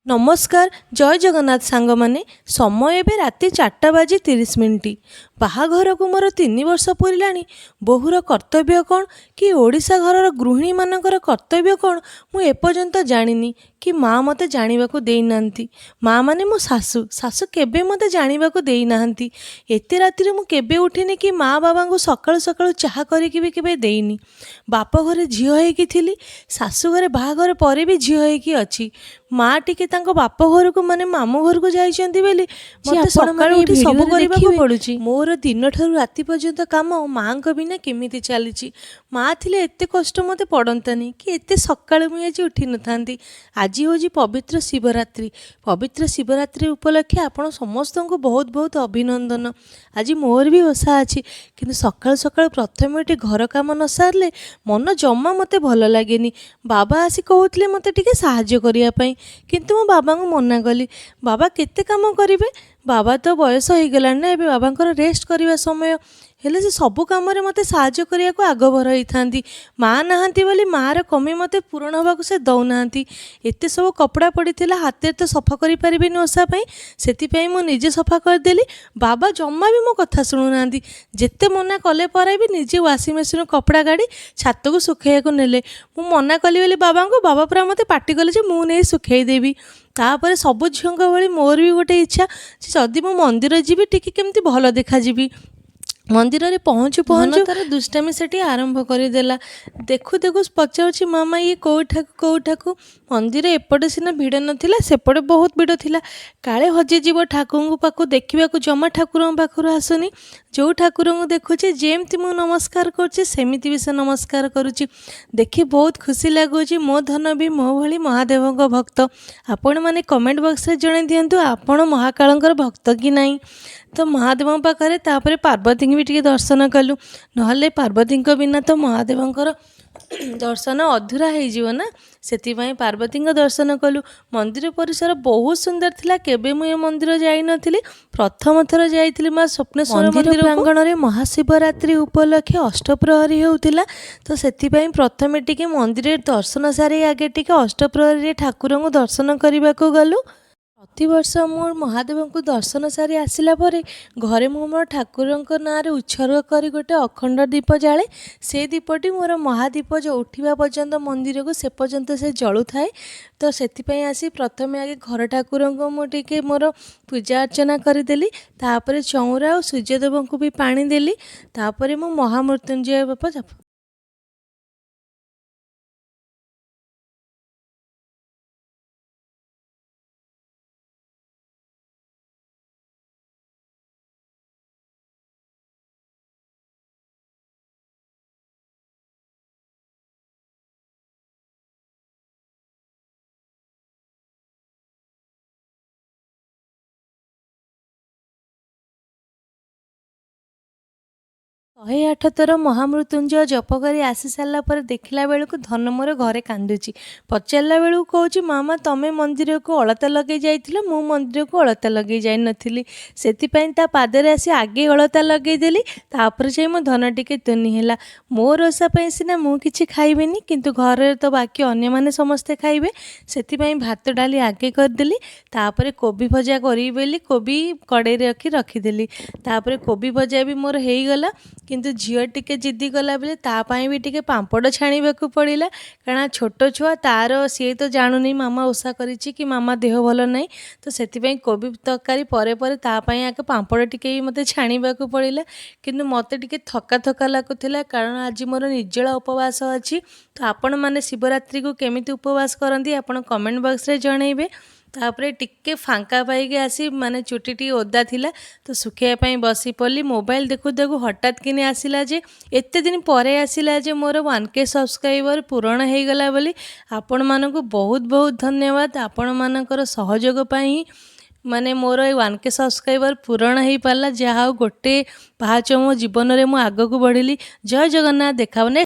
ନମସ୍କାର, ଜୟ ଜଗନ୍ନାଥ ସାଙ୍ଗମାନେ। ସମୟ ଏବେ ରାତି 4ଟା ବାଜି 30 ମିନିଟ୍। ବାହାଘରକୁ ମୋର 3 ବର୍ଷ ପୂରିଲାଣି। ବୋହୂର କର୍ତ୍ତବ୍ୟ କ'ଣ କି ଓଡ଼ିଶା ଘରର ଗୃହିଣୀମାନଙ୍କର କର୍ତ୍ତବ୍ୟ କ'ଣ, ମୁଁ ଏପର୍ଯ୍ୟନ୍ତ ଜାଣିନି କି ମା' ମୋତେ ଜାଣିବାକୁ ଦେଇନାହାନ୍ତି। ମା' ମାନେ ମୋ ଶାଶୁ। ଶାଶୁ କେବେ ମୋତେ ଜାଣିବାକୁ ଦେଇନାହାନ୍ତି। ଏତେ ରାତିରେ ମୁଁ କେବେ ଉଠିନି କି ମା' ବାବାଙ୍କୁ ସକାଳୁ ସକାଳୁ ଚାହା କରିକି ବି କେବେ ଦେଇନି। ବାପ ଘରେ ଝିଅ ହେଇକି ଥିଲି, ଶାଶୁ ଘରେ ବାହାଘର ପରେ ବି ଝିଅ ହେଇକି ଅଛି। ମା' ଟିକେ ତାଙ୍କ ବାପ ଘରକୁ ମାନେ ମାମୁଁ ଘରକୁ ଯାଇଛନ୍ତି ବୋଲି ମୋତେ ଆପଣମାନେ ସକାଳୁ ଏଇ ଉଠି ସବୁ ଭିଡ଼ିଓରେ କରିବାକୁ ଦେଖିବେ ପଡ଼ୁଛି। ମୋର ଦିନଠାରୁ ରାତି ପର୍ଯ୍ୟନ୍ତ କାମ ମାଆଙ୍କ ବିନା କେମିତି ଚାଲିଛି। ମା' ଥିଲେ ଏତେ କଷ୍ଟ ମୋତେ ପଡ଼ନ୍ତାନି କି ଏତେ ସକାଳୁ ମୁଁ ଆଜି ଉଠିନଥାନ୍ତି। ଆଜି ହେଉଛି ପବିତ୍ର ଶିବରାତ୍ରି। ପବିତ୍ର ଶିବରାତ୍ରି ଉପଲକ୍ଷେ ଆପଣ ସମସ୍ତଙ୍କୁ ବହୁତ ବହୁତ ଅଭିନନ୍ଦନ। ଆଜି ମୋର ବି ଓଷା ଅଛି, କିନ୍ତୁ ସକାଳୁ ସକାଳୁ ପ୍ରଥମେ ଉଠି ଘର କାମ ନ ସାରିଲେ ମନ ଜମା ମୋତେ ଭଲ ଲାଗେନି। ବାବା ଆସି କହୁଥିଲେ ମୋତେ ଟିକେ ସାହାଯ୍ୟ କରିବା ପାଇଁ, କିନ୍ତୁ ମୁଁ ବାବାଙ୍କୁ ମନା କଲି। ବାବା କେତେ କାମ କରିବେ? ବାବା ତ ବୟସ ହେଇଗଲାଣି ନା, ଏବେ ବାବାଙ୍କର ରେଷ୍ଟ କରିବା ସମୟ। ହେଲେ ସେ ସବୁ କାମରେ ମୋତେ ସାହାଯ୍ୟ କରିବାକୁ ଆଗଭର ହେଇଥାନ୍ତି। ମା' ନାହାନ୍ତି ବୋଲି ମାଆର କମି ମୋତେ ପୂରଣ ହେବାକୁ ସେ ଦେଉନାହାନ୍ତି। ଏତେ ସବୁ କପଡ଼ା ପଡ଼ିଥିଲା, ହାତରେ ତ ସଫା କରିପାରିବିନି ଓଷା ପାଇଁ, ସେଥିପାଇଁ ମୁଁ ନିଜେ ସଫା କରିଦେଲି। ବାବା ଜମା ବି ମୋ କଥା ଶୁଣୁନାହାନ୍ତି। ଯେତେ ମନା କଲେ ପରେ ବି ନିଜେ ୱାସିଂ ମେସିନ୍ରୁ କପଡ଼ା କାଢ଼ି ଛାତକୁ ଶୁଖେଇବାକୁ ନେଲେ। ମୁଁ ମନା କଲି ବୋଲି ବାବାଙ୍କୁ, ବାବା ପୁରା ମୋତେ ପାଟି କଲେ ଯେ ମୁଁ ନେଇ ଶୁଖେଇ ଦେବି। ତାପରେ ସବୁ ଝିଅଙ୍କ ଭଳି ମୋର ବି ଗୋଟେ ଇଚ୍ଛା ଯେ ଯଦି ମୁଁ ମନ୍ଦିର ଯିବି, ଟିକେ କେମିତି ଭଲ ଦେଖାଯିବି। ମନ୍ଦିରରେ ପହଞ୍ଚୁ ପହଞ୍ଚୁ ତାର ଦୁଷ୍ଟାମି ସେଠି ଆରମ୍ଭ କରିଦେଲା। ଦେଖୁ ଦେଖୁ ପଚାରୁଛି, "ମାମା, ଇଏ କୋଉ ଠାକୁ, କୋଉ ଠାକୁ?" ମନ୍ଦିର ଏପଟେ ସିନା ଭିଡ଼ ନଥିଲା, ସେପଟେ ବହୁତ ଭିଡ଼ ଥିଲା। କାଳେ ହଜିଯିବ, ଠାକୁରଙ୍କ ପାଖକୁ ଦେଖିବାକୁ ଜମା ଠାକୁରଙ୍କ ପାଖରୁ ଆସୁନି। ଯେଉଁ ଠାକୁରଙ୍କୁ ଦେଖୁଛି, ଯେମିତି ମୁଁ ନମସ୍କାର କରୁଛି, ସେମିତି ବି ସେ ନମସ୍କାର କରୁଛି। ଦେଖି ବହୁତ ଖୁସି ଲାଗୁଛି। ମୋ ଧନ ବି ମୋ ଭଳି ମହାଦେବଙ୍କ ଭକ୍ତ। ଆପଣମାନେ କମେଣ୍ଟ ବକ୍ସରେ ଜଣାଇ ଦିଅନ୍ତୁ, ଆପଣ ମହାକାଳଙ୍କର ଭକ୍ତ କି ନାହିଁ। ତ ମହାଦେବଙ୍କ ପାଖରେ ତାପରେ ପାର୍ବତୀଙ୍କୁ ବି ଟିକେ ଦର୍ଶନ କଲୁ। ନହେଲେ ପାର୍ବତୀଙ୍କ ବିନା ତ ମହାଦେବଙ୍କର ଦର୍ଶନ ଅଧୁରା ହେଇଯିବ ନା, ସେଥିପାଇଁ ପାର୍ବତୀଙ୍କ ଦର୍ଶନ କଲୁ। ମନ୍ଦିର ପରିସର ବହୁତ ସୁନ୍ଦର ଥିଲା। କେବେ ମୁଁ ଏ ମନ୍ଦିର ଯାଇନଥିଲି, ପ୍ରଥମ ଥର ଯାଇଥିଲି ମା ସ୍ୱପ୍ନେଶ୍ୱର ମନ୍ଦିର ମନ୍ଦିରକୁ। ପ୍ରାଙ୍ଗଣରେ ପ୍ରାଙ୍ଗଣରେ ମହାଶିବରାତ୍ରି ଉପଲକ୍ଷେ ଅଷ୍ଟପ୍ରହରୀ ହେଉଥିଲା। ତ ସେଥିପାଇଁ ପ୍ରଥମେ ଟିକେ ମନ୍ଦିରରେ ଦର୍ଶନ ସାରି ଆଗେ ଟିକେ ଅଷ୍ଟପ୍ରହରୀରେ ଠାକୁରଙ୍କୁ ଦର୍ଶନ କରିବାକୁ ଗଲୁ। ପ୍ରତିବର୍ଷ ମୁଁ ମହାଦେବଙ୍କୁ ଦର୍ଶନ ସାରି ଆସିଲା ପରେ ଘରେ ମୁଁ ମୋର ଠାକୁରଙ୍କ ନାଁରେ ଉତ୍ସର୍ଗ କରି ଗୋଟେ ଅଖଣ୍ଡ ଦୀପ ଜାଳେ। ସେ ଦୀପଟି ମୋର ମହାଦୀପ ଯେଉଁ ଉଠିବା ପର୍ଯ୍ୟନ୍ତ ମନ୍ଦିରକୁ, ସେ ପର୍ଯ୍ୟନ୍ତ ସେ ଜଳୁଥାଏ। ତ ସେଥିପାଇଁ ଆସି ପ୍ରଥମେ ଆଗେ ଘର ଠାକୁରଙ୍କୁ ମୁଁ ଟିକେ ମୋର ପୂଜା ଅର୍ଚ୍ଚନା କରିଦେଲି। ତାପରେ ଚଉଁରା ଆଉ ସୂର୍ଯ୍ୟଦେବଙ୍କୁ ବି ପାଣି ଦେଲି। ତାପରେ ମୁଁ ମହାମୃତ୍ୟୁଞ୍ଜୟ ଜପ ଜପ 108 ଥର ମହାମୃତ୍ୟୁଞ୍ଜୟ ଜପ କରି ଆସି ସାରିଲା ପରେ ଦେଖିଲା ବେଳକୁ ଧନ ମୋର ଘରେ କାନ୍ଦୁଛି। ପଚାରିଲା ବେଳକୁ କହୁଛି, "ମାମା, ତମେ ମନ୍ଦିରକୁ ଅଳତା ଲଗେଇ ଯାଇଥିଲ, ମୁଁ ମନ୍ଦିରକୁ ଅଳତା ଲଗେଇ ଯାଇନଥିଲି।" ସେଥିପାଇଁ ତା ପାଦରେ ଆସି ଆଗେ ଅଳତା ଲଗେଇଦେଲି, ତାପରେ ଯାଇ ମୋ ଧନ ଟିକେ ତୁନି ହେଲା। ମୋର ଓଷା ପାଇଁ ସିନା ମୁଁ କିଛି ଖାଇବିନି, କିନ୍ତୁ ଘରେ ତ ବାକି ଅନ୍ୟମାନେ ସମସ୍ତେ ଖାଇବେ। ସେଥିପାଇଁ ଭାତ ଡାଲି ଆଗେ କରିଦେଲି। ତାପରେ କୋବି ଭଜା କରିବି ବୋଲି କୋବି କଡ଼େଇରେ ରଖିଦେଲି। ତାପରେ କୋବି ଭଜା ବି ମୋର ହେଇଗଲା, କିନ୍ତୁ ଝିଅ ଟିକେ ଜିଦି କଲା ବୋଲି ତା ପାଇଁ ବି ଟିକେ ପାମ୍ପଡ଼ ଛାଣିବାକୁ ପଡ଼ିଲା। କାରଣ ଛୋଟ ଛୁଆ ତାର, ସିଏ ତ ଜାଣୁନି ମାମା ଓଷା କରିଛି କି ମାମା ଦେହ ଭଲ ନାହିଁ। ତ ସେଥିପାଇଁ କୋବି ତରକାରୀ ପରେ ପରେ ତା ପାଇଁ ଆଗେ ପାମ୍ପଡ଼ ଟିକେ ବି ମୋତେ ଛାଣିବାକୁ ପଡ଼ିଲା। କିନ୍ତୁ ମୋତେ ଟିକେ ଥକା ଥକା ଲାଗୁଥିଲା, କାରଣ ଆଜି ମୋର ନିର୍ଜଳା ଉପବାସ ଅଛି। ତ ଆପଣମାନେ ଶିବରାତ୍ରିକୁ କେମିତି ଉପବାସ କରନ୍ତି, ଆପଣ କମେଣ୍ଟ ବକ୍ସରେ ଜଣାଇବେ। ତାପରେ ଟିକେ ଫାଙ୍କା ପାଇକି ଆସି, ମାନେ ଚୁଟି ଟିକେ ଓଦା ଥିଲା ତ ଶୁଖେଇବା ପାଇଁ ବସି ପଡ଼ିଲି। ମୋବାଇଲ ଦେଖୁ ଦେଖୁ ହଠାତ୍ କିନି ଆସିଲା ଯେ, ଏତେ ଦିନ ପରେ ଆସିଲା ଯେ ମୋର 1K subscriber ପୂରଣ ହେଇଗଲା ବୋଲି। ଆପଣମାନଙ୍କୁ ବହୁତ ବହୁତ ଧନ୍ୟବାଦ। ଆପଣମାନଙ୍କର ସହଯୋଗ ପାଇଁ ମାନେ ମୋର ଏଇ 1K subscriber ପୂରଣ ହେଇପାରିଲା। ଯାହା ହଉ, ଗୋଟେ ପାହାଚ ମୋ ଜୀବନରେ ମୁଁ ଆଗକୁ ବଢ଼ିଲି। ଜୟ ଜଗନ୍ନାଥ। ଦେଖା।